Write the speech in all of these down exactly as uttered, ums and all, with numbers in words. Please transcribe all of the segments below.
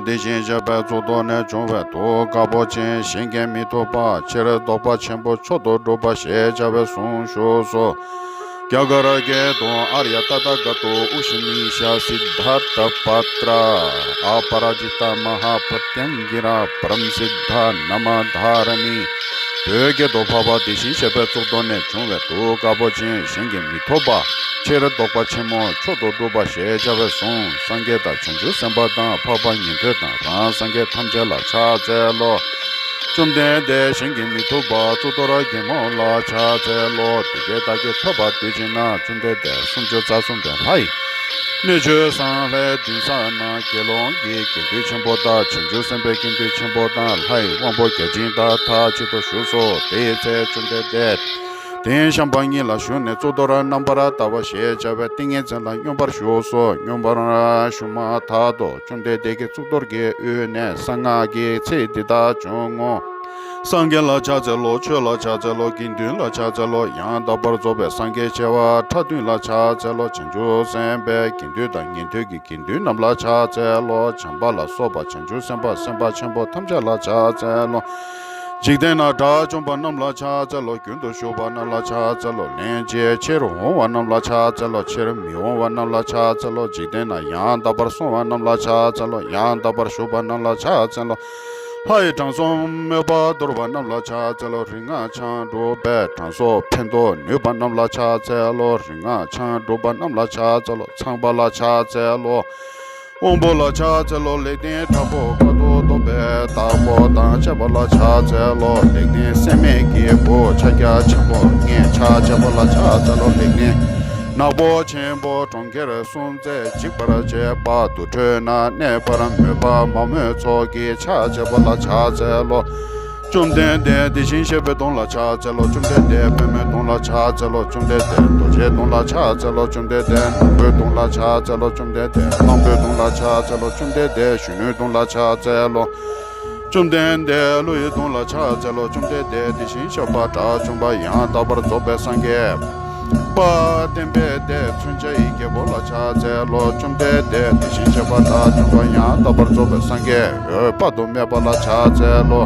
དེ་བཞིན་གཤེགས་པའི་གཙུག་ཏོར་ནས་བྱུང་བའི་གདུགས་དཀར་པོ་ཅན། གཞན་གྱིས་མི་ཐུབ་པ་ཕྱིར་བཟློག་པ་ཆེན་པོ་མཆོག་ཏུ་གྲུབ་པ་ཞེས་བྱ་བའི་གཟུངས་བཞུགས་སོ། རྒྱ་གར་སྐད་དུ། ཨཱརྱ་ཏ་ཐཱ་ག་ཏོ་ཨཱུ་ཤི་ནི་ཤ་སིདྡྷཱ་ཏ་པཱ་ཏྲ་ཨ་པ་རཱ་ཇི་ཏ་མ་ཧཱ་པྲ་ཏྱཱ་གི་ར་པ་རམ་སིདྡྷཱ་ན་མ་དྷཱ་ར་མི། བོད་སྐད་དུ། འཕགས་པ་དེ་བཞིན་གཤེགས་པའི་གཙུག་ཏོར་ནས་བྱུང་བའི་གདུགས་དཀར་པོ་ཅན། གཞན་གྱིས་མི་ཐུབ་པ་ཕྱིར་བཟློག་པ་ཆེན་མོ་མཆོག་ཏུ་གྲུབ་པ་ཞེས་བྱ་བའི་གཟུངས། སངས་རྒྱས་དང་བྱང་ཆུབ་སེམས་དཔའ་དང་། འཕགས་པ་ཉན་ཐོས་དང་རང་སངས་རྒྱས་ཐམས་ཅད་ལ་ཕྱག་འཚལ་ལོ། བཅོམ་ལྡན་འདས་གཞན་གྱིས་མི་ཐུབ་པ་གཙུག་ཏོར་རྒྱལ་མོ་ལ་ཕྱག་འཚལ་ལོ། འདི་སྐད་བདག་གིས་ཐོས་པ་དུས་གཅིག་ན། བཅོམ་ལྡན་འདས་སུམ་ཅུ་རྩ་གསུམ་པའི་ལྷའི་སྣོད་བཅུད་གསང་བའི་མདུན་ས་ན་དགེ་སློང་གི་དགེ་འདུན་ཆེན་པོ་དང་། བྱང་ཆུབ་སེམས་དཔའི་དགེ་འདུན་ཆེན་པོ་དང་། ལྷའི་དབང་པོ་བརྒྱ་བྱིན་དང་མཐའ་གཅིག་ཏུ་བཞུགས་སོ། དེའི་ཚེ་བཅོམ་ལྡན་འདས་དེའི་ཤམ་བྷ་གཉིས་ལ་བཞུགས་ནས། གཙུག་ཏོར་རྣམ་པར་དག་པ་ཞེས་བྱ་བའི་ཏིང་ངེ་འཛིན་ལ་སྙོམས་པར་ཞུགས་སོ། སྙོམས་པར་ཞུགས་མ་ཐག་ཏུ་བཅོམ་ལྡན་འདས་ཀྱི་གཙུག་ཏོར་གྱི་དབུས་ནས་གསང་སྔགས་ཀྱི་ཚིག་འདི་དག་བྱུང་ངོ་། སངས་རྒྱས་ལ་ཕྱག་འཚལ་ལོ། ཆོས་ལ་ཕྱག་འཚལ་ལོ། དགེ་འདུན་ལ་ཕྱག་འཚལ་ལོ། ཡང་དག་པར་རྫོགས་པའི་སངས་རྒྱས་བྱེ་བ་ཕྲག་བདུན་ལ་ཕྱག་འཚལ་ལོ། བྱང་ཆུབ་སེམས་དཔའི་དགེ་འདུན་དང་ཉན་ཐོས་ཀྱི་དགེ་འདུན་རྣམས་ལ་ཕྱག་འཚལ་ལོ། བྱམས་པ་ལ་སོགས་པ་བྱང་ཆུབ་སེམས་དཔའ་སེམས་དཔའ་ཆེན་པོ་ཐམས་ཅད་ལ་ཕྱག་འཚལ་ལོ། འཇིག་རྟེན་ན་དགྲ་བཅོམ་པ་རྣམས་ལ་ཕྱག་འཚལ་ལོ། རྒྱུན་དུ་ཞུགས་པ་རྣམས་ལ་ཕྱག་འཚལ་ལོ། ལན་གཅིག་ཕྱིར་འོང་བ་རྣམས་ལ་ཕྱག་འཚལ་ལོ། ཕྱིར་མི་འོང་བ་རྣམས་ལ་ཕྱག་འཚལ་ལོ། འཇིག་རྟེན་ན་ཡང་དག་པར་སོང་བ་རྣམས་ལ་ཕྱག་འཚལ་ལོ། ཡང་དག་པར་ཞུགས་པ་རྣམས་ལ་ཕྱག་འཚལ་ལོ། ལྷའི་དྲང་སྲོང་མོས་པ་དོར་བ་རྣམས་ལ་ཕྱག་འཚལ་ལོ། རིག་སྔགས་འཆང་སྒྲུབ་པའི་དྲང་སྲོང་ཕན་འདོགས་ནུས་པ་རྣམས་ལ་ཕྱག་འཚལ་ལོ། རིག་སྔགས་འཆང་སྒྲུབ་པ་རྣམས་ལ་ཕྱག་འཚལ་ལོ། ཚངས་པ་ལ་ཕྱག་འཚལ་ལོ། དབང་པོ་ལ་ཕྱག་འཚལ་ལོ། ལེགས་ལྡན་དྲག་པོ་ཁ་དོག་སྟོབས་པའི་བདག་པོ་དང་བཅས་པ་ལ་ཕྱག་འཚལ་ལོ། ལེགས་ལྡན་སྲེད་མེད་ཀྱི་བུ་ཕྱག་རྒྱ་ཆེན་པོ་ལྔས་ཕྱག་བྱ་བ་ལ་ཕྱག་འཚལ་ལོ། ལེགས་ལྡན་ནག་པོ་ཆེན་པོ་གྲོང་ཁྱེར་སུམ་བརྩེགས་འཇིག་པར་བྱེད་པ། དུར་ཁྲོད་ན་གནས་པར་མོས་པ་མ་མོས་ཚོགས་ཀྱི་ཕྱག་བྱ་བ་ལ་ཕྱག་འཚལ་ལོ། བཅོམ་ལྡན་འདས་དེ་བཞིན་གཤེགས་པའི་གདུང་ལ་ཕྱག་འཚལ་ལོ། བཅོམ་ལྡན་འདས་པདྨའི་གདུང་ལ་ཕྱག་འཚལ་ལོ། བཅོམ་ལྡན་འདས་རྡོ་རྗེའི་གདུང་ལ་ཕྱག་འཚལ་ལོ། བཅོམ་ལྡན་འདས་སྣམ་བུའི་གདུང་ལ་ཕྱག་འཚལ་ལོ། བཅོམ་ལྡན་འདས་གླང་པོའི་གདུང་ལ་ཕྱག་འཚལ་ལོ། བཅོམ་ལྡན་འདས་གཞོན་ནུའི་གདུང་ལ་ཕྱག་འཚལ་ལོ། བཅོམ་ལྡན་འདས་ཀླུ་ཡི་གདུང་ལ་ཕྱག་འཚལ་ལོ། བཅོམ་ལྡན་འདས་དེ་བཞིན་གཤེགས་པ་དགྲ་བཅོམ་པ་ཡང་དག་པར་རྫོགས་པའི་སངས་རྒྱས་དཔལ་ལྡན་པའི་སྡེ་མཚོན་ཆ་ཡི་རྒྱལ་པོ་ལ་ཕྱག་འཚལ་ལོ། བཅོམ་ལྡན་འདས་དེ་བཞིན་གཤེགས་པ་དགྲ་བཅོམ་པ་ཡང་དག་པར་རྫོགས་པའི་སངས་རྒྱས་འོད་དཔག་ཏུ་མེད་པ་ལ་ཕྱག་འཚལ་ལོ།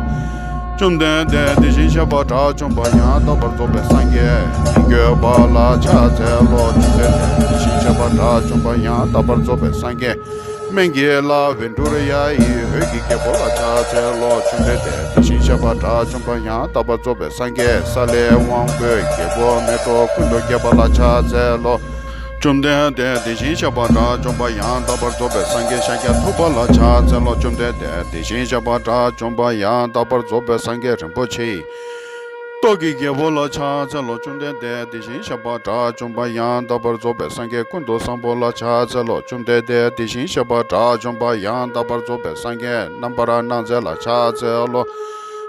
བཅོམ་ལྡན་འདས་དེ་བཞིན་གཤེགས་པ་དགྲ་བཅོམ་པ་ཡང་དག་པར་རྫོགས་པའི་སངས་རྒྱས་མི་བསྐྱོད་པ་ལ་ཕྱག་འཚལ་ལོ། བཅོམ་ལྡན་འདས་དེ་བཞིན་གཤེགས་པ་དགྲ་བཅོམ་པ་ཡང་དག་པར་རྫོགས་པའི་སངས་རྒྱས་སྨན་གྱི་བླ་བཻ་ཌཱུརྱ་ཡི་འོད་ཀྱི་རྒྱལ་པོ་ལ་ཕྱག་འཚལ་ལོ། བཅོམ་ལྡན་འདས་དེ་བཞིན་གཤེགས་པ་དགྲ་བཅོམ་པ་ཡང་དག་པར་རྫོགས་པའི་སངས་རྒྱས་ས་ལའི་དབང་པོའི་རྒྱལ་པོ་མེ་ཏོག་ཀུན་ཏུ་རྒྱས་པ་ལ་ཕྱག་འཚལ་ལོ། བཅོམ་ལྡན་འདས་དེ་བཞིན་གཤེགས་པ་དགྲ་བཅོམ་པ་ཡང་དག་པར་རྫོགས་པའི་སངས་རྒྱས་ཤཱཀྱ་ཐུབ་པ་ལ་ཕྱག་འཚལ་ལོ། བཅོམ་ལྡན་འདས་དེ་བཞིན་གཤེགས་པ་དགྲ་བཅོམ་པ་ཡང་དག་པར་རྫོགས་པའི་སངས་རྒྱས་རིན་པོ་ཆེའི་ཏོག་གི་རྒྱལ་པོ་ལ་ཕྱག་འཚལ་ལོ། བཅོམ་ལྡན་འདས་དེ་བཞིན་གཤེགས་པ་དགྲ་བཅོམ་པ་ཡང་དག་པར་རྫོགས་པའི་སངས་རྒྱས་ཀུན་ཏུ་བཟང་པོ་ལ་ཕྱག་འཚལ་ལོ། བཅོམ་ལྡན་འདས་དེ་བཞིན་གཤེགས་པ་དགྲ་བཅོམ་པ་ཡང་དག་པར་རྫོགས་པའི་སངས་རྒྱས་རྣམ་པར་སྣང་མཛད་ལ་ཕྱག་འཚལ་ལོ།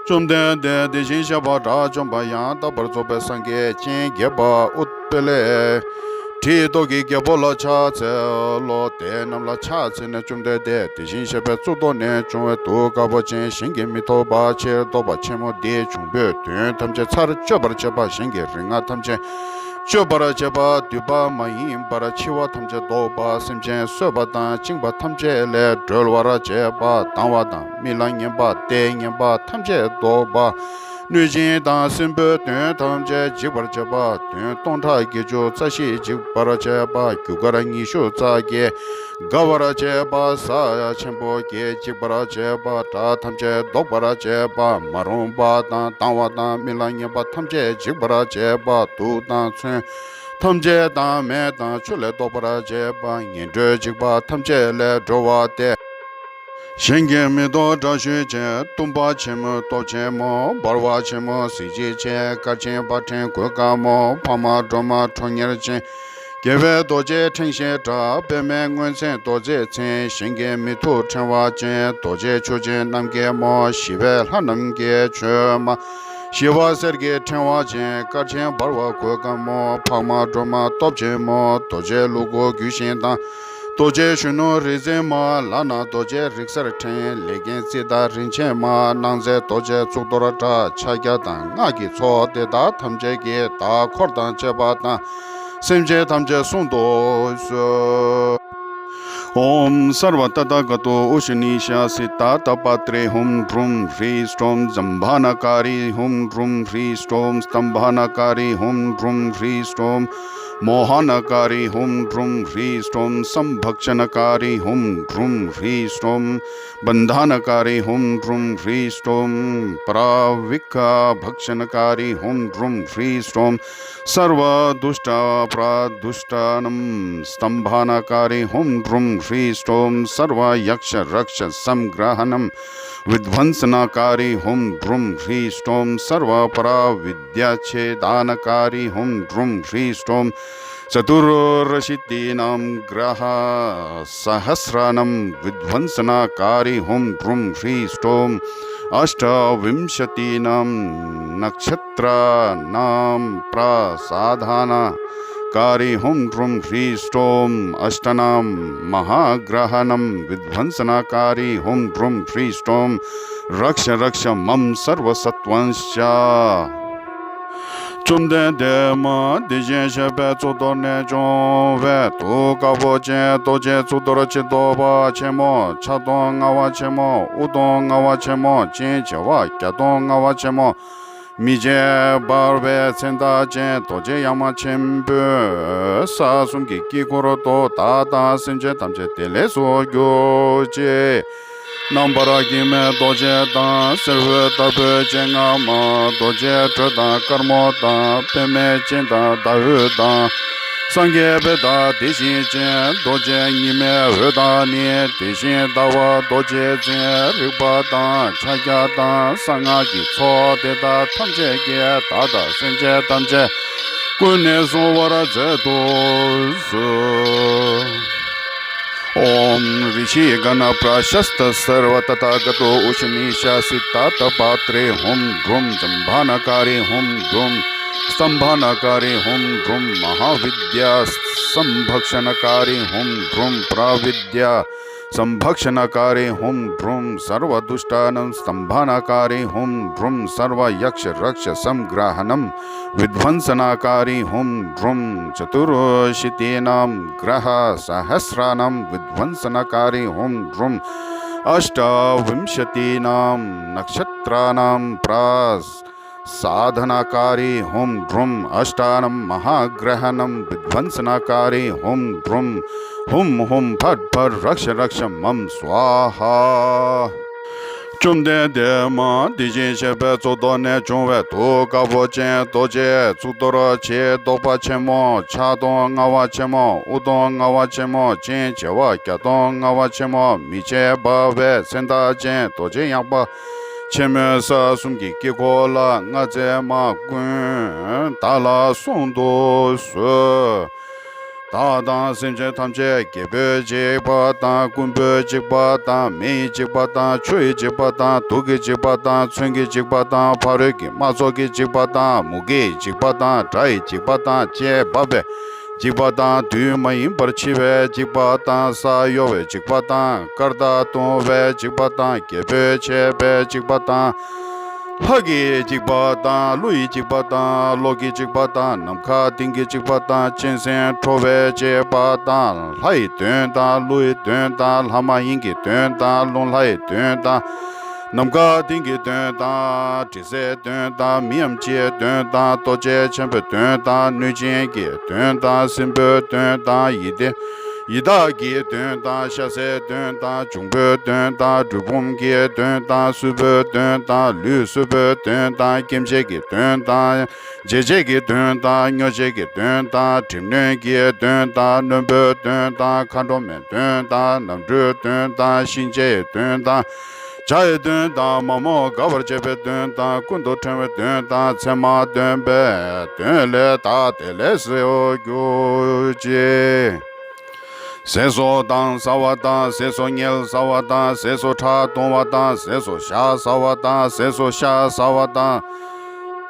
བཅོམ་ལྡན་འདས་དེ་བཞིན་གཤེགས་པ་དགྲ་བཅོམ་པ་ཡང་དག་པར་རྫོགས་པའི་སངས་རྒྱས་སྤྱན་རྒྱས་པ་ཨུཏྤལའི་དྲིའི་ཏོག་གི་རྒྱལ་པོ་ལ་ཕྱག་འཚལ་ལོ། དེ་རྣམས་ལ་ཕྱག་འཚལ་ནས་བཅོམ་ལྡན་འདས་དེ་བཞིན་གཤེགས་པའི་གཙུག་ཏོར་ནས་བྱུང་བའི་གདུགས་དཀར་པོ་ཅན། གཞན་གྱིས་མི་ཐུབ་པ་ཕྱིར་བཟློག་པ་ཆེན་མོ་འདིས་འབྱུང་པོའི་དོན་ཐམས་ཅད་ཚར་གཅོད་པར་བྱེད་པ། གཞན་གྱི་རིག་སྔགས་ཐམས་ཅད་གཅོད་པར་བྱེད་པ། འདུས་པ་མ་ཡིན་པར་འཆི་བ་ཐམས་ཅད་བཟློག་པ། སེམས་ཅན་གསོད་པ་དང་བཅིངས་པ་ཐམས་ཅད་ལས་སྒྲོལ་བར་བྱེད་པ། སྡང་བ་དང་རྨི་ལམ་ངན་པ་ལྟས་ངན་པ་ཐམས་ཅད་བཟློག་པ། གནོད་སྦྱིན་དང་སྲིན་པོའི་དོན་ཐམས་ཅད་འཇིག་པར་བྱེད་པ། དོན་སྟོང་ཕྲག་བརྒྱད་ཅུ་རྩ་བཞི་འཇིག་པར་བྱེད་པ། རྒྱུ་སྐར་ཉི་ཤུ་རྩ་བརྒྱད་དགའ་བར་བྱེད་པ། གཟའ་ཆེན་པོ་བརྒྱད་འཇིག་པར་བྱེད་པ། དགྲ་ཐམས་ཅད་བཟློག་པར་བྱེད་པ། མ་རུངས་པ་དང་སྡང་བ་དང་རྨི་ལམ་ངན་པ་ཐམས་ཅད་འཇིག་པར་བྱེད་པ། དུག་དང་མཚོན་ཐམས་ཅད་དང་མེ་དང་ཆུ་ལས་བཟློག་པར་བྱེད་པ། ངན་འགྲོའི་འཇིགས་པ་ཐམས་ཅད་ལས་སྒྲོལ་བ་སྟེ། གཞན་གྱིས་མི་ཐུབ་དྲག་ཤུལ་ཅན། གཏུམ་པ་ཆེན་མོ་སྟོབས་ཆེན་མོ། འབར་བ་ཆེན་མོ་གཟི་བརྗིད་ཆེ། སྐར་ཆེན་དཔལ་ཕྲེང་གོས་དཀར་མོ། འཕགས་མ་སྒྲོལ་མ་ཁྲོ་གཉེར་ཅན། རྒྱལ་བའི་རྡོ་རྗེ་ཕྲེང་བཞི་སྒྲ། པདྨའི་མངོན་མཚན་རྡོ་རྗེ་མཚན། གཞན་གྱིས་མི་ཐུབ་ཕྲེང་བ་ཅན། རྡོ་རྗེ་ཆུ་ཆེན་རྣམ་རྒྱལ་མོ། ཞི་བའི་ལྷ་རྣམས་ཀྱི་མཆོད་མ། ཞི་བ་གསེར་གྱི་ཕྲེང་བ་ཅན། སྐར་ཆེན་འབར་བ་གོས་དཀར་མོ། འཕགས་མ་སྒྲོལ་མ་སྟོབས་ཆེན་མོ། རྡོ་རྗེ་ལུ་གུ་རྒྱུད་བཞི་དང་། རྡོ་རྗེ་གཞོན་ནུ་རིག་འཛིན་མ། ལག་ན་རྡོ་རྗེ་རིག་གསར་ཕྲེང་། ལས་མཁན་རྩི་བདག་རིན་ཆེན་མ། སྣང་མཛད་རྡོ་རྗེ་གཙུག་ཏོར་འདྲ། ཕྱག་རྒྱ་དང་སྔགས་ཀྱི་ཚོགས་དེ་དག་ཐམས་ཅད་ཀྱིས་བདག་འཁོར་དང་བཅས་པ་དང་། སེམས་ཅན་ཐམས་ཅད་བསྲུང་དུ་གསོལ། ॐ सर्वतथागतो उशनीश सिद्धार्थपात्रे हुं ड्रुं ह्रीं स्टों जम्भानकारी हुं ड्रुं ह्रीं स्टों स्तम्भानकारी हुं ड्रुं ह्रीं स्टों मोहनकारी हुं ड्रुं ह्रीं स्टों संभक्षणकारी हुं ड्रुं ह्रीं स्टों बन्धनकारी हुं ड्रुं ह्रीं स्टों पराविक भक्षणकारी हुं ड्रुं ह्रीं स्टों सर्वदुष्टपरादुष्टानं स्तम्भनकारी हुं ड्रुं ह्रीं स्टों सर्वयक्षरक्षसंग्रहणं विध्वंसनकारी हुं ड्रुं ह्रीं स्टों सर्वपराविद्याच्छेदनकारी हुं ड्रुं ह्रीं स्टों चतुरशीतीनां ग्रहसहस्राणां विध्वंसनकारी हुं ड्रुं ह्रीं स्टों अष्टाविंशतीनां नक्षत्राणां प्रसाधनकारी हुं ड्रुं ह्रीं स्टों अष्टानां महाग्रहाणां विध्वंसनकारी हुं ड्रुं ह्रीं स्टों रक्ष रक्ष मम सर्वसत्त्वांश्च བཅོམ་ལྡན་འདས་མ་དེ་བཞིན་གཤེགས་པའི་གཙུག་ཏོར་ནས་བྱུང་བའི་ཐུགས་དཀར་པོ་ཅན་རྡོ་རྗེ་གཙུག་ཏོར་གྱི་རྡོ་བ་ཆེན་མོ། ཕྱག་སྟོང་མངའ་བ་ཆེན་མོ། དབུ་སྟོང་མངའ་བ་ཆེན་མོ། སྤྱན་བྱེ་བ་བརྒྱ་སྟོང་མངའ་བ་ཆེན་མོ། མི་ཕྱེད་འབར་བའི་མཚན་རྟགས་ཅན་རྡོ་རྗེ་ཡང་མ་ཆེན་པོས་ས་གསུམ་གྱི་དཀྱིལ་འཁོར་དུ་བདག་དང་སེམས་ཅན་ཐམས་ཅད་བདེ་ལེགས་སུ་གྱུར་ཅིག་རྣམ་པར་སྒྱུ་མའི་རྡོ་རྗེ་དང་། སེར་པོའི་ལྟ་བུའི་སྤྱན་སྔ་མ། རྡོ་རྗེའི་དྲོད་དང་དཀར་མོ་དང་། པདྨའི་སྤྱན་དང་ཟླ་འོད་དང་། སངས་རྒྱས་པད་དང་དེ་བཞིན་ཅན། རྡོ་རྗེ་ཉི་མའི་འོད་དང་ནི། དེ་བཞིན་ཟླ་བ་རྡོ་རྗེ་འཛིན། རིག་པ་དང་ཕྱག་རྒྱ་དང་གསང་སྔགས་ཀྱི་ཚོགས་དེ་དག་ཐམས་ཅད་ཀྱིས་བདག་དང་སེམས་ཅན་ཐམས་ཅད་ཀུན་ནས་བསྲུང་བར་མཛད་དུ་གསོལ། ॐ ऋषिगणप्रशस्तसर्वतथागतो उशनीशसिद्धार्थपात्रे हुं ड्रुं जम्भानकारि हुं ड्रुं स्तम्भानकारि हुं ड्रुं महाविद्यासम्भक्षणकारि हुं ड्रुं प्रविद्यासम्भक्षणकारि हुं ड्रुं सर्वदुष्टानां स्तम्भानकारि हुं ड्रुं सर्वयक्षरक्षसंग्रहणं विध्वंसनकारी हुं ड्रुं चतुरशीतीनां ग्रहसहस्राणां विध्वंसनकारी हुं ड्रुं अष्टाविंशतीनां नक्षत्राणां प्रसाधनकारी हुं ड्रुं अष्टानां महाग्रहाणां विध्वंसनकारी हुं ड्रुं हुं हुं फट् फट् रक्ष रक्ष मं स्वाहा। བཅོམ་ལྡན་འདས་མ་དེ་བཞིན་གཤེགས་པའི་གཙུག་ཏོར་ནས་བྱུང་བའི་ཐུགས་དཀར་པོ་ཅན་རྡོ་རྗེ་གཙུག་ཏོར་གྱི་རྡོ་བ་ཆེན་མོ། ཕྱག་སྟོང་མངའ་བ་ཆེན་མོ། དབུ་སྟོང་མངའ་བ་ཆེན་མོ། སྤྱན་བྱེ་བ་བརྒྱ་སྟོང་མངའ་བ་ཆེན་མོ། མི་ཕྱེད་འབར་བའི་མཚན་རྟགས་ཅན་རྡོ་རྗེ་ཡངས་པ་ཆེན་མོས་ས་གསུམ་གྱི་དཀྱིལ་འཁོར་ལ་མངའ་མཛད་མ་ཀུན་བདག་ལ་གསུང་དུ་གསོལ། བདག་དང་སེམས་ཅན་ཐམས་ཅད་སྐྱེས་བུའི་འཇིགས་པ་དང་། རྐུན་པོའི་འཇིགས་པ་དང་། མེའི་འཇིགས་པ་དང་། ཆུ་ཡི་འཇིགས་པ་དང་། དུག་གི་འཇིགས་པ་དང་། མཚོན་གྱི་འཇིགས་པ་དང་། ཕ་རོལ་གྱི་དམག་ཚོགས་ཀྱི་འཇིགས་པ་དང་། མུ་གེའི་འཇིགས་པ་དང་། དགྲ་ཡི་འཇིགས་པ་དང་། ལྕེ་འབབ་པའི་འཇིགས་པ་དང་། དུས་མ་ཡིན་པར་འཆི་བའི་འཇིགས་པ་དང་། ས་གཡོ་བའི་འཇིགས་པ་དང་། སྐར་མདའ་གཏོང་བའི་འཇིགས་པ་དང་། རྒྱལ་པོས་བྱས་པའི་འཇིགས་པ་དང་། ལྷ་གི་འཇིགས་པ་དང་། ཀླུ་ཡི་འཇིགས་པ་དང་། གློག་གི་འཇིགས་པ་དང་། ནམ་མཁའ་ལྡིང་གི་འཇིགས་པ་དང་། གཅན་གཟན་ཁྲོ་བོའི་འཇིགས་པ་དང་། ལྷ་ཡི་གདོན་དང་། ཀླུ་ཡི་གདོན་དང་། ལྷ་མ་ཡིན་གྱི་གདོན་དང་། རླུང་ལྷ་ཡི་གདོན་དང་། ནམ་མཁའ་ལྡིང་གི་གདོན་དང་། དྲི་ཟའི་གདོན་དང་། མི་འམ་ཅིའི་གདོན་དང་། ལྟོ་འཕྱེ་ཆེན་པོའི་གདོན་དང་། གནོད་སྦྱིན་གྱི་གདོན་དང་། སྲིན་པོའི་གདོན་དང་། ཡི་དྭགས་ཡི་དྭགས་ཀྱི་གདོན་དང་། ཤ་ཟའི་གདོན་དང་། འབྱུང་པོའི་གདོན་དང་། གྲུལ་བུམ་གྱི་གདོན་དང་། གསུས་པོའི་གདོན་དང་། ལུས་གསུས་པོའི་གདོན་དང་། སྐེམ་བྱེད་ཀྱི་གདོན་དང་། འབྱེད་བྱེད་ཀྱི་གདོན་དང་། སྨྱོ་བྱེད་ཀྱི་གདོན་དང་། གྲིབ་གནོན་གྱི་གདོན་དང་། རྣོན་པོའི་གདོན་དང་། མཁའ་འགྲོ་མའི་གདོན་དང་། ནམ་གྲུའི་གདོན་དང་། གཤིན་རྗེའི་གདོན་དང་། བྱ་ཡི་གདོན་དང་། མ་རྨོས་དགའ་བར་བྱེད་པའི་གདོན་དང་། ཀུན་ཏུ་ཕྲེང་བའི་གདོན་དང་། མཚན་མ་སྟོན་པའི་གདོན་ལས་བདག་བདེ་ལེགས་སུ་གྱུར་ཅིག་ཟས་སུ་གདང་ཟ་བ་དང་། ཟས་སུ་མངལ་ཟ་བ་དང་། ཟས་སུ་ཁྲག་འཐུང་བ་དང་། ཟས་སུ་ཞག་ཟ་བ་དང་། ཟས་སུ་ཤ་ཟ་བ་དང་།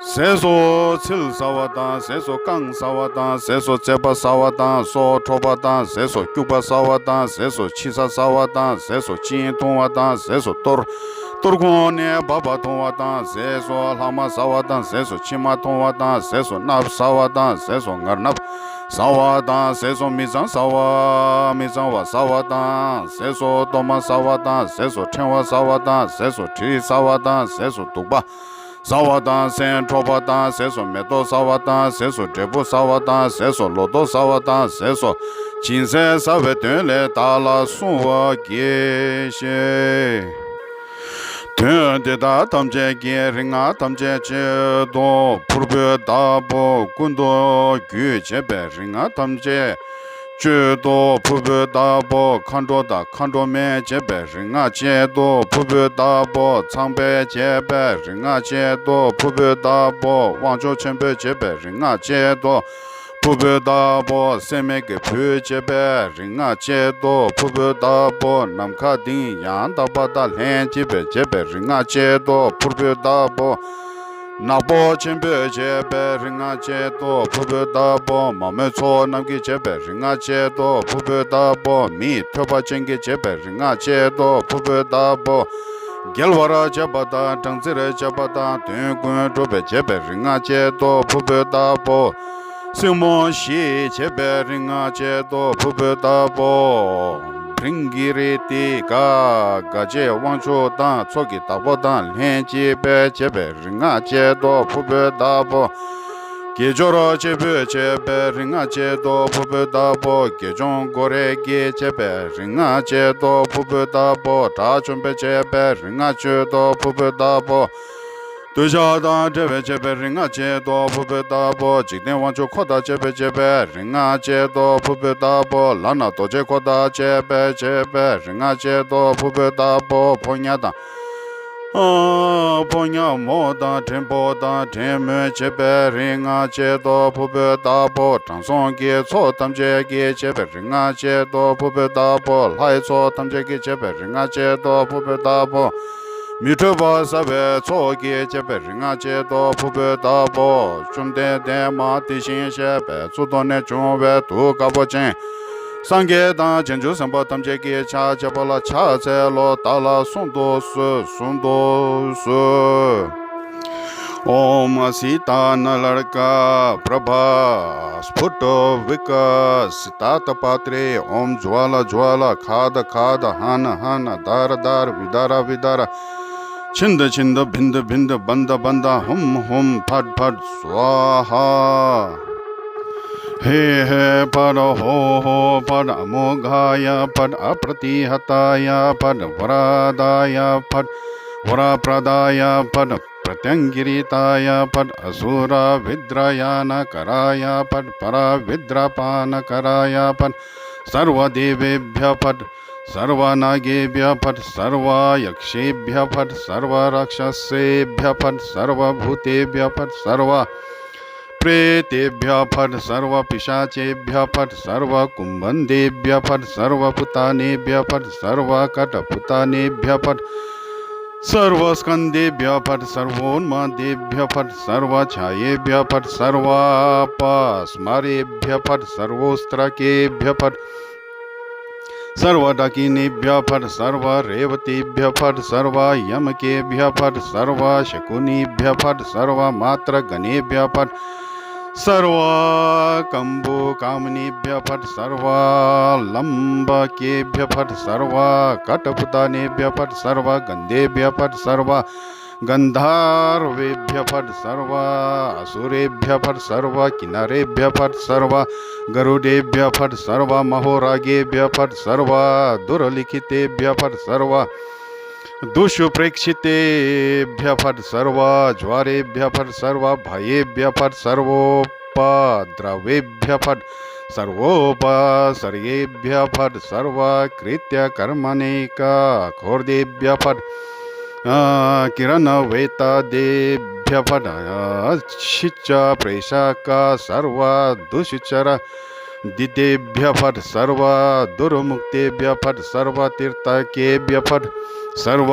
ཟས་སུ་ཚིལ་ཟ་བ་དང་། ཟས་སུ་རྐང་ཟ་བ་དང་། ཟས་སུ་ཙེ་པ་ཟ་བ་དང་། སོ་འཁྲོག་པ་དང་། ཟས་སུ་སྐྱུག་པ་ཟ་བ་དང་། ཟས་སུ་ཕྱི་ས་ཟ་བ་དང་། ཟས་སུ་གཅིན་འཐུང་བ་དང་། ཟས་སུ་གཏོར། གཏོར་ཁུང་ནས་འབབ་པ་འཐུང་བ་དང་། ཟས་སུ་ལྷག་མ་ཟ་བ་དང་། ཟས་སུ་མཆིལ་མ་འཐུང་བ་དང་། ཟས་སུ་སྣབས་ཟ་བ་དང་། ཟས་སུ་ངར་སྣབས་ ཟ་བ་དང་ཟས་སུ་མི་གཙང་ཟ་བ། མི་གཙང་བ་ཟ་བ་དང་ཟས་སུ་གཏོར་མ་ཟ་བ་དང་ཟས་སུ་ཕྲེང་བ་ཟ་བ་དང་ཟས་སུ་གྲི་ཟ་བ་དང་ཟས་སུ་བདུག་པ་ཟ་བ་དང་ཟས་འཕྲོག་པ་དང་ཟས་སུ་མེ་ཏོག་ཟ་བ་དང་ཟས་སུ་འབྲས་བུ་ཟ་བ་དང་ཟས་སུ་ལོ་ཏོག་ཟ་བ་དང་ཟས་སུ་སྦྱིན་སྲེག་ཟ་བའི་དོན་ལས་བདག་ལ་བསྲུང་བར་གྱིས་ཤིག། དོན་འདི་དག་ཐམས་ཅད་ཀྱི་རིག་སྔགས་ཐམས་ཅད་གཅིག་ཏུ་ཕུར་བུའི་བདག་པོ་ཀུན་ཏུ་རྒྱུ་བྱས་པའི་རིག་སྔགས་ཐམས་ཅད་གཅིག་ཏུ་ཕུར་བུའི་བདག་པོ་མཁའ་འགྲོ་དང་མཁའ་འགྲོ་མས་བྱས་པའི་རིག་སྔགས་གཅིག་ཏུ་ཕུར་བུའི་བདག་པོ་ཚངས་པས་བྱས་པའི་རིག་སྔགས་གཅིག་ཏུ་ཕུར་བུའི་བདག་པོ་དབང་ཕྱུག་ཆེན་པོས་བྱས་པའི་རིག་སྔགས་གཅིག་ཏུ་ཕུར་བུའི་བདག་པོ་སྲེད་མེད་ཀྱི་བུས་བྱས་པའི་རིག་སྔགས་གཅིག་ཏུ་ཕུར་བུའི་བདག་པོ་ནམ་མཁའ་ལྡིང་ཡང་དག་པ་དང་ལྷན་ཅིག་པས་བྱས་པའི་རིག་སྔགས་གཅིག་ཏུ་ཕུར་བུའི་བདག་པོ་ནག་པོ་ཆེན་པོས་བྱས་པའི་རིག་སྔགས་གཅིག་ཏུ་ཕུར་བུའི་བདག་པོ་མ་མོའི་ཚོགས་རྣམས་ཀྱིས་བྱས་པའི་རིག་སྔགས་གཅིག་ཏུ་ཕུར་བུའི་བདག་པོ་མིའི་ཐོད་པ་ཅན་གྱིས་བྱས་པའི་རིག་སྔགས་གཅིག་ཏུ་ཕུར་བུའི་བདག་པོ་རྒྱལ་བར་བྱེད་པ་དང་སྦྲང་རྩིར་བྱེད་པ་དང་དོན་ཀུན་འགྲུབ་པའི་བྱེད་པའི་རིག་སྔགས་གཅིག་ཏུ་ཕུར་བུའི་བདག་པོ། སྲིང་མོ་བཞིས་བྱེད་པའི་རིག་སྔགས་གཅིག་ཏུ་ཕུར་བུའི་བདག་པོ། བྲིང་གི་རི་ཏི་ག་ག་བྱེད་དབང་ཕྱུག་དང་ཚོགས་ཀྱི་བདག་པོ་དང་ལྷན་ཅིག་པས་བྱེད་པའི་རིག་སྔགས་གཅིག་ཏུ་ཕུར་བུའི་བདག་པོ། དགེ་སྦྱོར་གཅིག་པུས་བྱེད་པའི་རིག་སྔགས་གཅིག་ཏུ་ཕུར་བུའི་བདག་པོ། དགེ་སྦྱོང་མགོ་རེག་གིས་བྱེད་པའི་རིག་སྔགས་གཅིག་ཏུ་ཕུར་བུའི་བདག་པོ། དགྲ་བཅོམ་པས་བྱེད་པའི་རིག་སྔགས་གཅིག་ཏུ་ཕུར་བུའི་བདག་པོ། གདུལ་བྱ་དང་འབྲེལ་བའི་བྱེད་པའི་རིག་སྔགས་གཅིག་ཏུ་ཕུར་བུའི་བདག་པོ། འཇིག་རྟེན་དབང་ཕྱུག་འཁོར་དང་བཅས་པའི་བྱེད་པའི་རིག་སྔགས་གཅིག་ཏུ་ཕུར་བུའི་བདག་པོ། ལག་ན་རྡོ་རྗེ་འཁོར་དང་བཅས་པའི་བྱེད་པའི་རིག་སྔགས་གཅིག་ཏུ་ཕུར་བུའི་བདག་པོ། ཕོ་ཉ་དང་། ཕོ་ཉ་མོ་དང་བྲན་པོ་དང་བྲན་མོས་བྱེད་པའི་རིག་སྔགས་གཅིག་ཏུ་ཕུར་བུའི་བདག་པོ། དྲང་སྲོང་གི་ཚོགས་ཐམས་ཅད་ཀྱིས་བྱེད་པའི་རིག་སྔགས་གཅིག་ཏུ་ཕུར་བུའི་བདག་པོ། ལྷའི་ཚོགས་ཐམས་ཅད་ཀྱིས་བྱེད་པའི་རིག་སྔགས་གཅིག་ཏུ་ཕུར་བུའི་བདག་པོ། མི་འཕྲོད་པ་ཟ་བའི་ཚོགས་ཀྱིས་བྱེད་པའི་རིག་སྔགས་གཅིག་ཏུ་ཕུར་བུའི་བདག་པོ། བཅོམ་ལྡན་འདས་མ་དེ་བཞིན་གཤེགས་པའི་གཙུག་ཏོར་ནས་བྱུང་བའི་གདུགས་དཀར་པོ་ཅན། སངས་རྒྱས་དང་བྱང་ཆུབ་སེམས་དཔའ་ཐམས་ཅད་ཀྱིས་ཕྱག་བྱས་པ་ལ་ཕྱག་འཚལ་ལོ། བདག་ལ་གསུང་དུ་གསོལ། གསུང་དུ་གསོལ། ॐ असितानलर्काप्रभा स्फुटविकसितातपत्रे ॐ ज्वाल ज्वाल खाद खाद हन हन दार दार विदार विदार छिन्द छिन्द भिन्द भिन्द बन्द बन्द हुम हुम फट फट स्वाहा। हे हे फट हो हो फट अमोघाय फट अप्रतिहताय फट वरदाय फट वरप्रदाय फट प्रत्यंगिरिताय फट असुर विद्रयानकराय फट पर विद्रपानकराय फट सर्वदेवेभ्य फट सर्वनागेभ्य फट सर्वयक्षेभ्य फट सर्वराक्षसेभ्य फट सर्वभूतेभ्य फट सर्व प्रेतेभ्य फट सर्वपिशाचेभ्य फट सर्वकुम्भन्देभ्य फट सर्वपुतानेभ्य फट सर्वकटपुतानेभ्य फट सर्वस्कन्देभ्य फट सर्वोन्मादेभ्य फट सर्वच्छायेभ्य फट सर्वपस्मारेभ्य फट सर्वोस्त्रकेभ्य फट सर्वडाकिनीभ्य फट सर्वरेवतीभ्य फट सर्वयमकेभ्य फट सर्वशकुनीभ्य फट सर्वमातृगणेभ्य फट सर्वकम्बुकामिनीभ्य फट सर्वलम्बकेभ्य फट सर्वकटपुतानेभ्य फट सर्वगन्धेभ्य फट सर्व गन्धर्वेभ्य फट सर्व असुरेभ्य फट सर्व किन्नरेभ्य फट सर्व गरुडेभ्य फट सर्व महोरागेभ्य फट सर्व दुर्लिखितेभ्य फट सर्व दुष्प्रेक्षितेभ्य फट सर्व ज्वरेभ्य फट सर्व भयेभ्य फट सर्वोपद्रवेभ्य फट सर्वोपसर्गेभ्य फट सर्व कृत्य कर्मणिक खोर्देभ्य फट किरण वेतादेभ्य फट शिच प्रेषक सर्व दुष्चर दितेभ्य फट सर्व दुर्मुक्तेभ्य फट सर्व तीर्थकेभ्य फट सर्व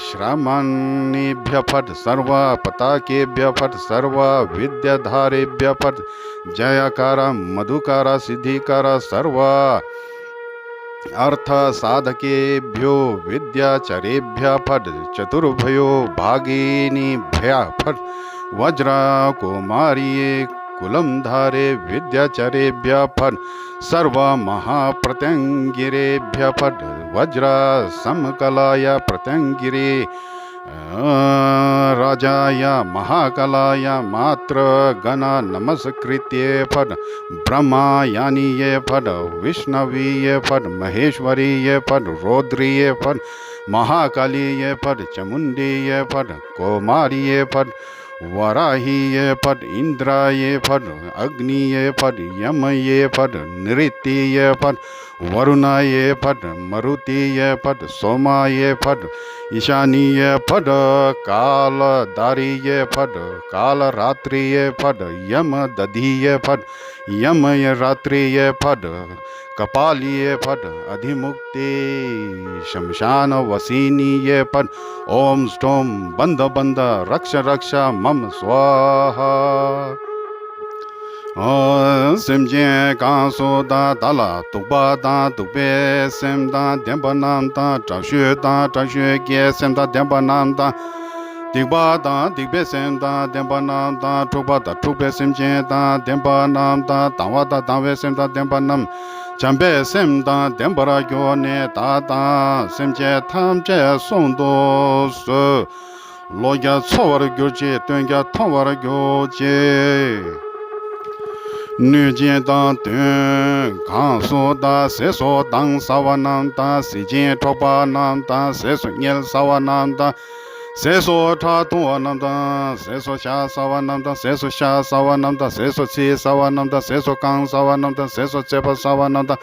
श्रमणेभ्य फट सर्व पताकेभ्य फट सर्व विद्याधारेभ्य फट जयकर मधुकर सिद्धिकर सर्व अर्थ साधकेभ्यो विद्याचरेभ्य फट चतुर्भयो भागिनीभ्य फट वज्र कुमारी कुलंधारे विद्याचरेभ्य फट्। सर्व महाप्रत्यंगिरेभ्य फट्। वज्रासम कलाय प्रत्यंगिरे राजाय महाकालाय मातृगण नमस्कृत्य फट्। ब्रह्मायणीय फट्। विष्णवीय फट्। महेश्वरीय फट्। रौद्रीय फट्। महाकालीय फट्। चामुंडीय फट्। कौमारीय फट्। वराहीय फट्। इंद्राय फट्। अग्नीय फट्। यमय फट्। नृतीय फट्। वरुणाय फट्। मरुतीय फट्। सोमाय फट्। ईशानीय फट्। कालदारीय फट्। कालरात्रीय फट्। यमदधीय फट्। यमय रात्रीय फट्। कपालीय फट्। अधिमुक्ति शमशान वसीनीय फट्। ओम स्टोम बंद बंद रक्ष रक्ष मम स्वाहा। ཨོ། སེམས་ཅན་གང་སུ་དག་བདག་ལ་སྡུག་པ་དང་སྡུག་པའི་སེམས་དང་ལྡན་པ་རྣམས་དང་། དྲག་ཤུལ་དང་དྲག་ཤུལ་གྱི་སེམས་དང་ལྡན་པ་རྣམས་དང་། སྡིག་པ་དང་སྡིག་པའི་སེམས་དང་ལྡན་པ་རྣམས་དང་། འཁྲུག་པ་དང་འཁྲུག་པའི་སེམས་ཅན་དང་ལྡན་པ་རྣམས་དང་། སྡང་བ་དང་སྡང་བའི་སེམས་དང་ལྡན་པ་རྣམས། བྱམས་པའི་སེམས་དང་ལྡན་པར་གྱུར་ནས། བདག་དང་སེམས་ཅན་ཐམས་ཅད་བསྲུང་དུ་གསོལ། ལོ་བརྒྱ་འཚོ་བར་གྱུར་ཅིག། སྟོན་བརྒྱ་མཐོང་བར་གྱུར་ཅིག། གནོད་སྦྱིན་དང་གདོན་གང་སུ་དག་ཟས་སུ་དང་ཟ་བ་རྣམས་དང་། ཟས་སྦྱིན་འཕྲོག་པ་རྣམས་དང་། ཟས་སུ་བསྙལ་ཟ་བ་རྣམས་དང་། ཟས་སུ་ཁྲག་འཐུང་བ་རྣམས་དང་། ཟས་སུ་ཤ་ཟ་བ་རྣམས་དང་། ཟས་སུ་ཤ་ཟ་བ་རྣམས་དང་། ཟས་སུ་ཚིལ་ཟ་བ་རྣམས་དང་། ཟས་སུ་རྐང་ཟ་བ་རྣམས་དང་། ཟས་སུ་ཚད་པ་ཟ་བ་རྣམས་དང་།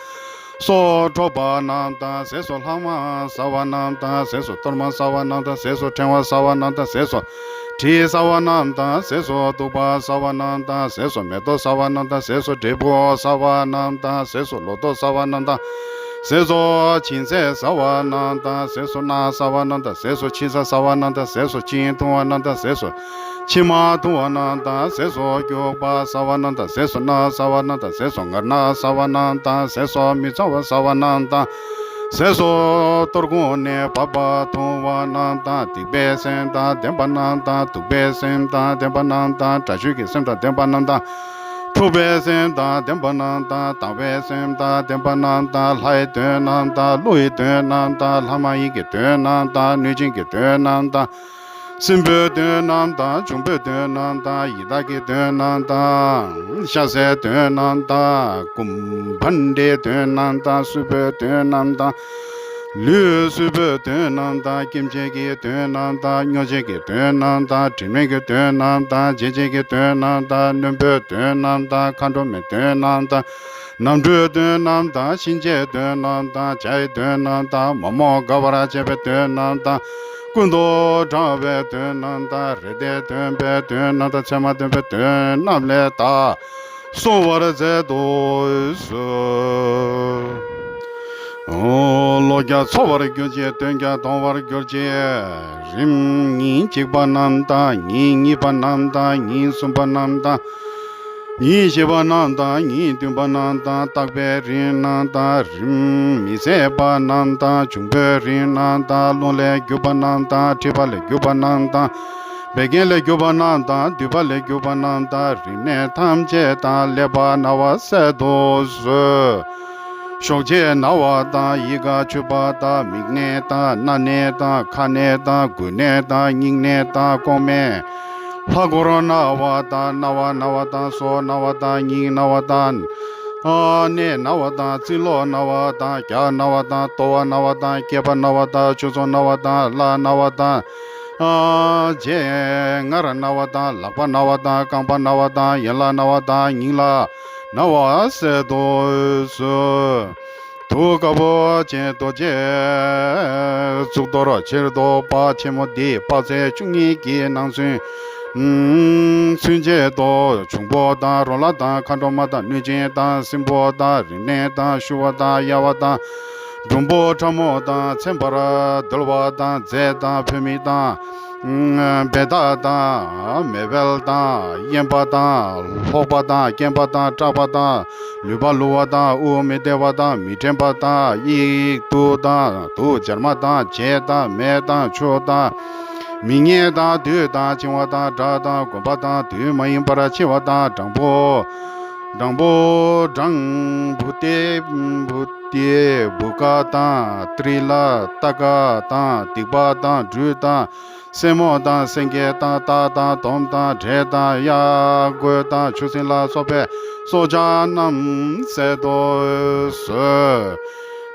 སྲོག་འཕྲོག་པ་རྣམས་དང་། ཟས་སུ་ལྷག་མ་ཟ་བ་རྣམས་དང་། ཟས་སུ་གཏོར་མ་ཟ་བ་རྣམས་དང་། ཟས་སུ་ཕྲེང་བ་ཟ་བ་རྣམས་དང་། ཟས་སུ་གྲི་ཟ་བ་རྣམས་དང་། ཟས་སུ་གདུག་པ་ཟ་བ་རྣམས་དང་། ཟས་སུ་མེ་ཏོག་ཟ་བ་རྣམས་དང་། ཟས་སུ་འབྲས་བུ་ཟ་བ་རྣམས་དང་། ཟས་སུ་ལོ་ཏོག་ཟ་བ་རྣམས་དང་། ཟས་སུ་བྱིན་ཟས་ཟ་བ་རྣམས་དང་། ཟས་སུ་སྣ་ཟ་བ་རྣམས་དང་། ཟས་སུ་ཕྱི་ས་ཟ་བ་རྣམས་དང་། ཟས་སུ་གཅིན་འཐུང་བ་རྣམས་དང་། ཟས་སུ་མཆིལ་མ་འཐུང་བ་རྣམས་དང་། ཟས་སུ་སྐྱུག་པ་ཟ་བ་རྣམས་དང་། ཟས་སུ་སྣ་ཟ་བ་རྣམས་དང་། ཟས་སུ་ངར་སྣ་ཟ་བ་རྣམས་དང་། ཟས་སུ་མི་གཙང་བ་ཟ་བ་རྣམས་དང་། ཟས་སུ་གཏོར་ཀོང་ནས་འབབ་པ་འཐུང་བ་རྣམས་དང་། སྡིག་པའི་སེམས་དང་ལྡན་པ་རྣམས་དང་། སྡུག་པའི་སེམས་དང་ལྡན་པ་རྣམས་དང་། དགྲ་བཅོམ་གྱི་སེམས་དང་ལྡན་པ་རྣམས་དང་། འཁྲུག་པའི་སེམས་དང་ལྡན་པ་རྣམས་དང་། སྡང་བའི་སེམས་དང་ལྡན་པ་རྣམས་དང་། ལྷའི་གདོན་རྣམས་དང་། ཀླུ་ཡི་གདོན་རྣམས་དང་། ལྷ་མ་ཡིན་གྱི་གདོན་རྣམས་དང་། གནོད་སྦྱིན་གྱི་གདོན་རྣམས་དང་། སྲིན་པོའི་གདོན་རྣམས་དང་། འབྱུང་པོའི་གདོན་རྣམས་དང་། ཡི་དྭགས་ཀྱི་གདོན་རྣམས་དང་། ཤ་ཟའི་གདོན་རྣམས་དང་། ཀུམ་བྷ་འདྲའི་གདོན་རྣམས་དང་། གསུས་པའི་གདོན་རྣམས་དང་། ལུས་གསུས་པའི་གདོན་རྣམས་དང་། སྐེམ་བྱེད་ཀྱི་གདོན་རྣམས་དང་། སྨྱོ་བྱེད་ཀྱི་གདོན་རྣམས་དང་། དྲི་མེད་ཀྱི་གདོན་རྣམས་དང་། འབྱེད་བྱེད་ཀྱི་གདོན་རྣམས་དང་། རྣོན་པོའི་གདོན་རྣམས་དང་། མཁའ་འགྲོ་མའི་གདོན་རྣམས་དང་། ནམ་གྲུའི་གདོན་རྣམས་དང་། གཤིན་རྗེའི་གདོན་རྣམས་དང་། བྱ་ཡི་གདོན་རྣམས་དང་། མ་རྨོས་དགའ་བར་བྱེད་པའི་གདོན་རྣམས་དང་། ཀུན་ཏུ་འགྲོ་བའི་གདོན་རྣམས་དང་། རེ་ལྡན་སྟོན་པའི་གདོན་རྣམས་དང་། མཚན་མ་སྟོན་པའི་གདོན་རྣམས་ལས་བདག་བསྲུང་བར་མཛད་དུ་གསོལ། ལོ་བརྒྱ་འཚོ་བར་གྱུར་ཅིག། སྟོན་བརྒྱ་མཐོང་བར་གྱུར་ཅིག། རིམ་ཉིན་གཅིག་པ་རྣམས་དང་། ཉིན་གཉིས་པ་རྣམས་དང་། ཉིན་གསུམ་པ་རྣམས་དང་། ཉིན་བཞི་པ་རྣམས་དང་། ཉིན་བདུན་པ་རྣམས་དང་། རྟག་པའི་རིམ་རྣམས་དང་། རིམ་མི་ཟད་པ་རྣམས་དང་། འབྱུང་པོའི་རིམ་རྣམས་དང་། རླུང་ལས་གྱུར་པ་རྣམས་དང་། མཁྲིས་པ་ལས་གྱུར་པ་རྣམས་དང་། བད་ཀན་ལས་གྱུར་པ་རྣམས་དང་། མདུད་པ་ལས་གྱུར་པ་རྣམས་དང་། རིམས་ནད་ཐམས་ཅད་དང་། ཀླད་པ་ན་བ་སེལ་དུ་གསོལ། གཤོག་རྗེས་ན་བ་དང་། ཡིད་ཁ་འཆུས་པ་དང་། མིག་ནད་དང་། སྣ་ནད་དང་། ཁ་ནད་དང་། མགུལ་ནད་དང་། སྙིང་ནད་དང་། ལྐོག་མས་ལྷ་སྐོར་ན་བ་དང་། རྣ་བ་ན་བ་དང་། སོ་ན་བ་དང་། སྙིང་ན་བ་དང་། ཨ་སྣ་ན་བ་དང་། རྩིས་ལོག་ན་བ་དང་། རྒྱགས་ན་བ་དང་། ལྟོ་བ་ན་བ་དང་། སྐེད་པ་ན་བ་དང་། ཆུ་ཚོད་ན་བ་དང་། བརླ་ན་བ་དང་། ཨ་རྗེས་ངར་ན་བ་དང་། ལག་པ་ན་བ་དང་། རྐང་པ་ན་བ་དང་། ཡན་ལག་ན་བ་དང་། སྙིང་ལ་ན་བ་སེལ་དུ་གསོལ། དུག་དཀར་པོ་ཅན་རྡོ་རྗེ་གཙུག་ཏོར་ཕྱིར་བཟློག་པ་ཆེན་མོ་འདི་དཔག་ཚད་བཅུ་གཉིས་ཀྱི་ནང་ཚུན་ཚུན་ཆད་དུ་འབྱུང་པོ་དང་རོ་ལངས་དང་མཁའ་འགྲོ་མ་དང་གནོད་སྦྱིན་དང་སྲིན་པོ་དང་རིམས་ནད་དང་ཤུ་བ་དང་གཡའ་བ་དང་འབྲུམ་པོ་ཕྲ་མོ་དང་ཚེམ་པར་གདུལ་བ་དང་རྫས་དང་བུད་མེད་དང་། བེ་དག་དང་། མེ་བལ་དང་། གཡན་པ་དང་། ལྷོག་པ་དང་། སྐེམ་པ་དང་། སྐྲག་པ་དང་། ལུད་པ་ལུ་བ་དང་། དབུགས་མི་བདེ་བ་དང་། མི་དྲན་པ་དང་། དབྱིག་དུག་དང་། དུག་སྦྱར་མ་དང་། བྱད་དང་། མེ་དང་། ཆུ་དང་། མིག་ངན་དང་བདུད་དང་འཆིང་བ་དང་དགྲ་དང་རྒོད་པ་དང་དུས་མ་ཡིན་པར་འཆི་བ་དང་སྦྲང་བུ། སྦྲང་བུ་སྦྲང་བུ་ཏེ་བུ་ཏེ་བུ་ག་དང་ཏྲི་ལ་ཏ་ག་དང་སྡིག་པ་དང་སྦྲུལ་དང་སེན་མོ་དང་སེང་གེ་དང་སྟག་དང་དོམ་དང་འདྲེ་དང་གཡག་རྒོད་དང་ཆུ་སྲིན་ལ་སོགས་པའི་སྲོག་ཆགས་རྣམས་བསད་དུ་གསོལ།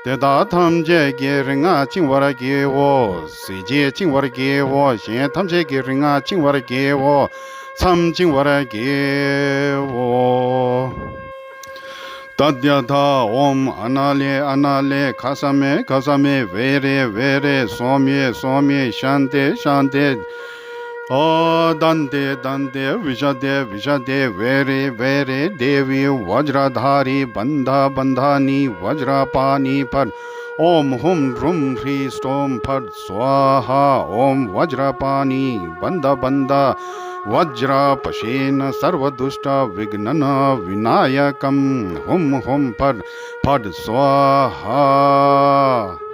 དེ་དག་ཐམས་ཅད་ཀྱི་རིག་སྔགས་བཅིང་བར་བགྱིའོ། གཟི་བརྗིད་བཅིང་བར་བགྱིའོ། གཞན་ཐམས་ཅད་ཀྱི་རིག་སྔགས་བཅིང་བར་བགྱིའོ། མཚམས་བཅིང་བར་བགྱིའོ། ཏདྱ་ཐཱ། ཨོཾ་ཨ་ན་ལི་ཨ་ན་ལི་ག་ས་མི་ག་ས་མི་བེ་རེ་བེ་རེ་སོ་མི་སོ་མི་ཤཱན་ཏེ་ཤཱན་ཏེ། ཨ་དན་ཏེ་དན་ཏེ་བི་ཤ་ཏེ་བི་ཤ་ཏེ་བེ་རེ་བེ་རེ་དེ་བི་བཛྲ་དྷཱ་རི་བན་དྷ་བན་དྷ་ནི་བཛྲ་པཱ་ནི་ཕཊ། ཨོཾ་ཧཱུྃ་ཧྲཱུྃ་ཧྲཱིཿ་སྟོཾ་ཕཊ་སྭཱ་ཧཱ། ཨོཾ་བཛྲ་པཱ་ནི་བན་དྷ་བན་དྷ་བཛྲ་པ་ཤེ་ན་སརྦ་དུཥྚ་བི་གྷ་ན་བི་ན་ཡ་ཀཾ། ཧཱུྃ་ཧཱུྃ་ཕཊ་ཕཊ་སྭཱ་ཧཱ།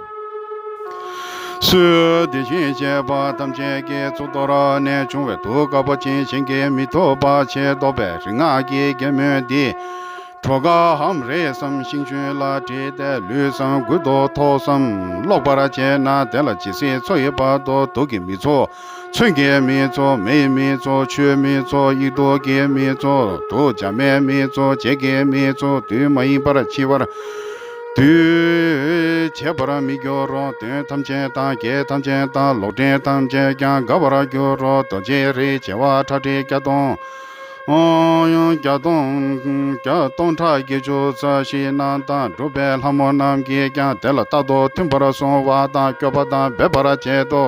སོ་དེ་བཞིན་གཤེགས་པ་ཐམས་ཅད་ཀྱི་གཙུག་ཏོར་ནས་བྱུང་བའི་དུག་དཀར་པོ་ཅན་གཞན་གྱིས་མི་ཐུབ་པ་ཞེས་འདོགས་པའི་རིག་སྔགས་ཀྱི་རྒྱལ་མོ་འདི། གྲོ་གའམ་རས་སམ་ཤིང་ཆུན་ལ་དྲིལ་ཏེ་ལུས་སམ་མགུལ་དུ་ཐོགས་སམ་ཀློག་པར་བྱས་ན། དེ་ལ་ཇི་སྲིད་འཚོ་ཡི་བར་དུ་དུག་གིས་མི་ཚུགས། མཚོན་གྱིས་མི་ཚུགས། མེས་མི་ཚུགས། ཆུས་མི་ཚུགས། དབྱུག་ཏོ་གིས་མི་ཚུགས། དུག་བྱ་མས་མི་ཚུགས། བྱད་ཀྱིས་མི་ཚུགས། དུས་མ་ཡིན་པར་འཆི་བར། དུས་བྱེད་པར་མི་འགྱུར་རོ། གདོན་ཐམས་ཅད་དང་། བགེགས་ཐམས་ཅད་དང་། ལོག་འདྲེན་ཐམས་ཅད་ཀྱང་འགག་པར་འགྱུར་རོ། རྡོ་རྗེ་རིགས་བྱེ་བ་ཁྲག་ཁྲིག་བརྒྱ་སྟོང་། ཨོ་བརྒྱ་སྟོང་ཕྲག་བརྒྱད་ཅུ་རྩ་བཞི་རྣམས་དང་། སྒྲུབ་པའི་ལྷ་མོ་རྣམས་ཀྱིས་ཀྱང་དེ་ལ་རྟག་ཏུ་མཐུན་པར་བསྲུང་བ་དང་། སྐྱོབ་པ་དང་འབེབས་པར་བྱེད་དོ།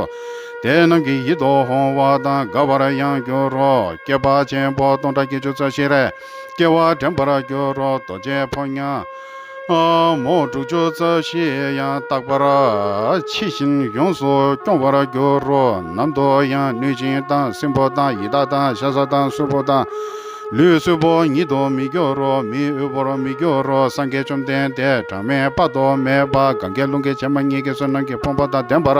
དེ་རྣམས་ཀྱི་ཡིད་དུ་འོང་བ་དང་། དགའ་བར་ཡང་འགྱུར་རོ། སྐྱེས་པ་ཆེན་པོ་སྟོང་ཕྲག་བརྒྱད་ཅུ་རྩ་བཞིར་སྐྱེ་བ་དྲན་པར་འགྱུར་རོ། རྡོ་རྗེ་ཕོ་ཉ་མོ་དྲུག་ཅུ་རྩ་བཞི་ཡང་རྟག་པར་འཆི་ཞིང་ཡོངས་སུ་སྐྱོང་བར་འགྱུར་རོ། ནམ་དུ་ཡང་གནོད་སྦྱིན་དང་། སྲིན་པོ་དང་། ཡི་དྭགས་དང་། ཤ་ཟ་དང་། གསོན་པོ་དང་། ལུས་གསོན་པོ་ཉིད་དུ་མི་འགྱུར་རོ། མི་གཡོ་བར་མི་འགྱུར་རོ། སངས་རྒྱས་བཅོམ་ལྡན་འདས་གྲངས་མེད་དཔག་ཏུ་མེད་པ་གང་གཱའི་ཀླུང་གི་བྱེ་མ་སྙེད་ཀྱི་བསོད་ནམས་ཀྱི་ཕོན་པོ་དང་ལྡན་པར་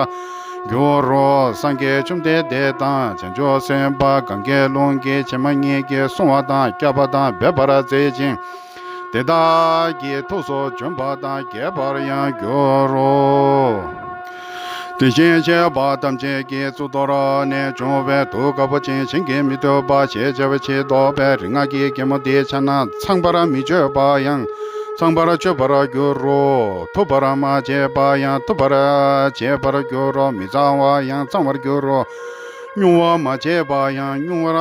འགྱུར་རོ། སངས་རྒྱས་བཅོམ་ལྡན་འདས་དང་བྱང་ཆུབ་སེམས་དཔའ་གང་གཱའི་ཀླུང་གི་བྱེ་མ་སྙེད་ཀྱིས་བསྲུང་བ་དང་སྐྱོབ་པ་དང་འབེབས་པར་མཛད་ཅིང་། དེ་དག་གི་ཐུགས་སུ་འབྱོན་པ་དང་རྒྱས་པར་ཡང་འགྱུར་རོ། དེ་བཞིན་གཤེགས་པ་ཐམས་ཅད་ཀྱི་གཙུག་ཏོར་ནས་བྱུང་བའི་དུག་དཀར་པོ་ཅན་གཞན་གྱིས་མི་ཐུབ་པ་ཞེས་བྱ་བའི་ཕྱིར་འདོགས་པའི་རིག་སྔགས་ཀྱི་རྒྱལ་མོ་འདི་ཕྱག་ན་ཚངས་པར་མི་སྤྱོད་པ་ཡང་ཚངས་པར་སྤྱོད་པར་འགྱུར་རོ། ཐུབ་པར་མ་བྱས་པ་ཡང་ཐུབ་པར་བྱེད་པར་འགྱུར་རོ། མི་གཙང་བ་ཡང་གཙང་བར་འགྱུར་རོ། བསྙུང་བ་མ་བྱས་པ་ཡང་བསྙུང་བར་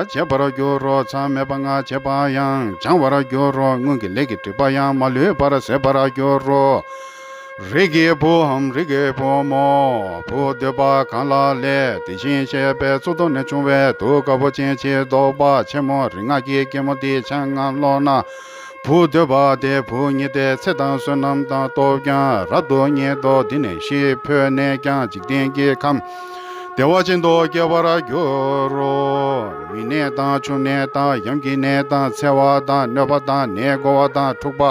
བྱེད་པར་འགྱུར་རོ། མཚམས་མེད་པར་སྔགས་བྱས་པ་ཡང་སྦྱང་བར་འགྱུར་རོ། སྔོན་གྱི་ལས་ཀྱི་སྒྲིབ་པ་ཡང་མ་ལུས་པར་ཟད་པར་འགྱུར་རོ། རིགས་ཀྱི་བུའམ་རིགས་ཀྱི་བུ་མོ། བུ་འདོད་པ་གང་ལགས་ལས། དེ་བཞིན་གཤེགས་པའི་གཙུག་ཏོར་ནས་བྱུང་བའི་དུག་དཀར་པོ་ཅན་ཕྱིར་བཟློག་པ་ཆེན་མོ་རིག་སྔགས་ཀྱི་རྒྱལ་མོ་འདི་ཕྱག་ན་བླངས་ན། བུ་འདོད་པ་དེ་བུ་ཉིད་དེ་ཚེ་དང་བསོད་ནམས་དང་སྟོབས་ཀྱང་རབ་ཏུ་བརྙེས་ཏོ། འདི་ནས་ཤི་འཕོས་ནས་ཀྱང་འཇིག་རྟེན་གྱི་ཁམས་བདེ་བ་ཅན་དུ་སྐྱེ་བར་འགྱུར་རོ། མི་ནད་དང་ཕྱུགས་ནད་དང་ཡམས་ཀྱི་ནད་དང་འཚེ་བ་དང་གནོད་པ་དང་ནད་འགོ་བ་དང་འཁྲུག་པ་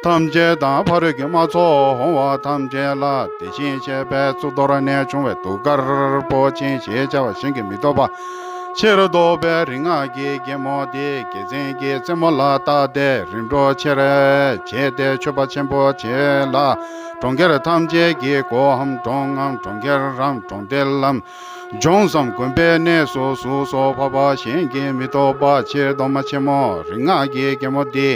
ཐམས་ཅད་དང་ཕ་རོལ་གྱི་དམག་ཚོགས་འོང་བ་ཐམས་ཅད་ལ། དེ་བཞིན་གཤེགས་པའི་གཙུག་ཏོར་ནས་བྱུང་བའི་དུག་དཀར་པོ་ཅན་ཞེས་བྱ་བ་གཞན་གྱིས་མི་ཐུབ་པ་ཕྱིར་བཟློག་པའི་རིག་སྔགས་ཀྱི་རྒྱལ་མོ་དེ་རྒྱལ་མཚན་གྱི་རྩེ་མོ་ལ་བཏགས་ཏེ་རིམ་གྲོ་ཆེར་བྱས་ཏེ་མཆོད་པ་ཆེན་པོ་བྱས་ལ། གྲོང་ཁྱེར་ཐམས་ཅད་ཀྱི་སྒོའམ་གྲོང་ངམ་གྲོང་ཁྱེར་རམ་གྲོང་རྡལ་ལམ། ལྗོངས་སམ་དགོན་པའི་གནས་སུ་གཟུགས་སུ་བབ་པ་གཞན་གྱིས་མི་ཐུབ་པ་ཕྱིར་གཏོང་མ་ཆེན་མོ་རིག་སྔགས་ཀྱི་རྒྱལ་མོ་འདི།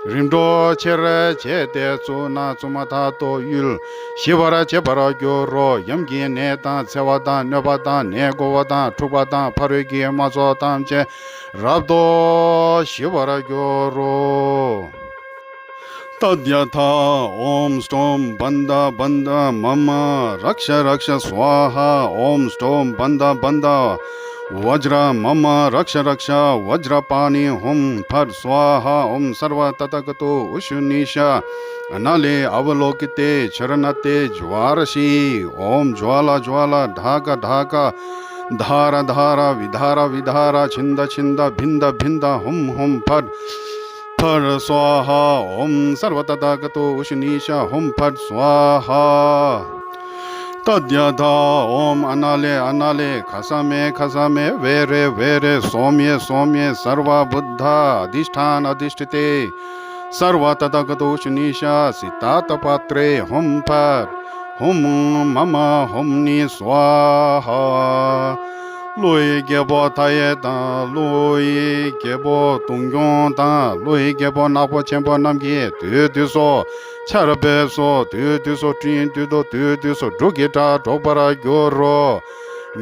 རིམ་གྲོ་ཆེར་བྱས་ཏེ་བཙུགས་ན་བཙུགས་མ་ཐག་ཏུ་ཡུལ་ཞི་བར་བྱེད་པར་འགྱུར་རོ། ཡམས་ཀྱི་ནད་དང་འཚེ་བ་དང་གནོད་པ་དང་ནད་འགོ་བ་དང་འཁྲུག་པ་དང་ཕ་རོལ་གྱི་དམག་ཚོགས་ཐམས་ཅད་རབ་ཏུ་ཞི་བར་འགྱུར་རོ། ཏདྱ་ཐཱ། ཨོཾ་སྟོཾ་བནྡ་བནྡ་མ་མ་རཀྵ་རཀྵ་སྭཱ་ཧཱ། ཨོཾ་སྟོཾ་བནྡ་བནྡ་བཛྲ་མ་མ་རཀྵ་རཀྵ་བཛྲ་པཱ་ཎི་ཧཱུྃ་ཕཊ་སྭཱ་ཧཱ། ཨོཾ་སརྦ་ཏ་ཐཱ་ག་ཏོ་ཨུ་ཤུ་ནི་ཤ་ཨ་ན་ལི་ཨ་བ་ལོ་ཀི་ཏེ་ཇ་ར་ཎ་ཏེ་ཇ་ཝ་ར་ཤི། ཨོཾ་ཇ་ཝ་ལ་ཇ་ཝ་ལ་དྷ་ཀ་དྷ་ཀ་དྷ་ར་དྷ་ར་བི་དྷ་ར་བི་དྷ་ར་ཆིན་ད་ཆིན་ད་བིན་ད་བིན་ད་ཧཱུྃ་ཧཱུྃ་ཕཊ་ཕཊ་སྭཱ་ཧཱ། ཨོཾ་སརྦ་ཏ་ཐཱ་ག་ཏོ་ཨུ་ཤུ་ནི་ཤ་ཧཱུྃ་ཕཊ་སྭཱ་ཧཱ། तद्यथा ॐ अनाले अनाले खसमे खसमे वेरे वेरे सोम्ये सोम्ये सर्वबुद्धाधिष्ठानाधिष्ठिते सर्वतथागतोऽसि निशासि तत्पात्रे हुं फट् हुं मम हुं नि स्वाहा। ཀླུ་ཡི་རྒྱལ་པོ་མཐའ་ཡས་དང་། ཀླུ་ཡི་རྒྱལ་པོ་དུང་སྐྱོང་དང་། ཀླུ་ཡི་རྒྱལ་པོ་ནག་པོ་ཆེན་པོ་རྣམས་ཀྱིས་དུས་དུས་སུ་ཆར་འབེབས་སོ། དུས་དུས་སུ་སྤྲིན་བསྡུས་སོ། དུས་དུས་སུ་འབྲུག་གི་སྒྲ་སྒྲོག་པར་འགྱུར་རོ།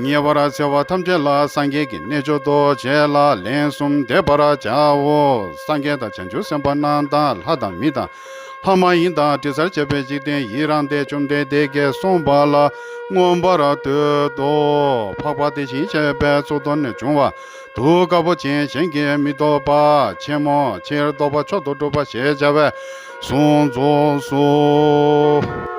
ཉེ་བར་འཚེ་བ་ཐམས་ཅད་ལ་སངས་རྒྱས་ཀྱི་གནས་མཆོག་ཏུ་བྱས་ལ་ལན་གསུམ་བཟླས་པར་བྱའོ། སངས་རྒྱས་དང་བྱང་ཆུབ་སེམས་དཔའ་རྣམས་དང་། ལྷ་དང་མི་དང་ལྷ་མ་ཡིན་དང་། དྲི་ཟར་བཅས་པའི་འཇིག་རྟེན་ཡི་རངས་ཏེ། བཅོམ་ལྡན་འདས་ཀྱིས་གསུངས་པ་ལ་མངོན་པར་བསྟོད་དོ། འཕགས་པ་དེ་བཞིན་གཤེགས་པའི་གཙུག་ཏོར་ནས་བྱུང་བ། གདུགས་དཀར་པོ་ཅན། གཞན་གྱིས་མི་ཐུབ་པ་ཆེན་མོ། ཕྱིར་བཟློག་པ་མཆོག་ཏུ་གྲུབ་པ་ཞེས་བྱ་བའི་གཟུངས་རྫོགས་སོ།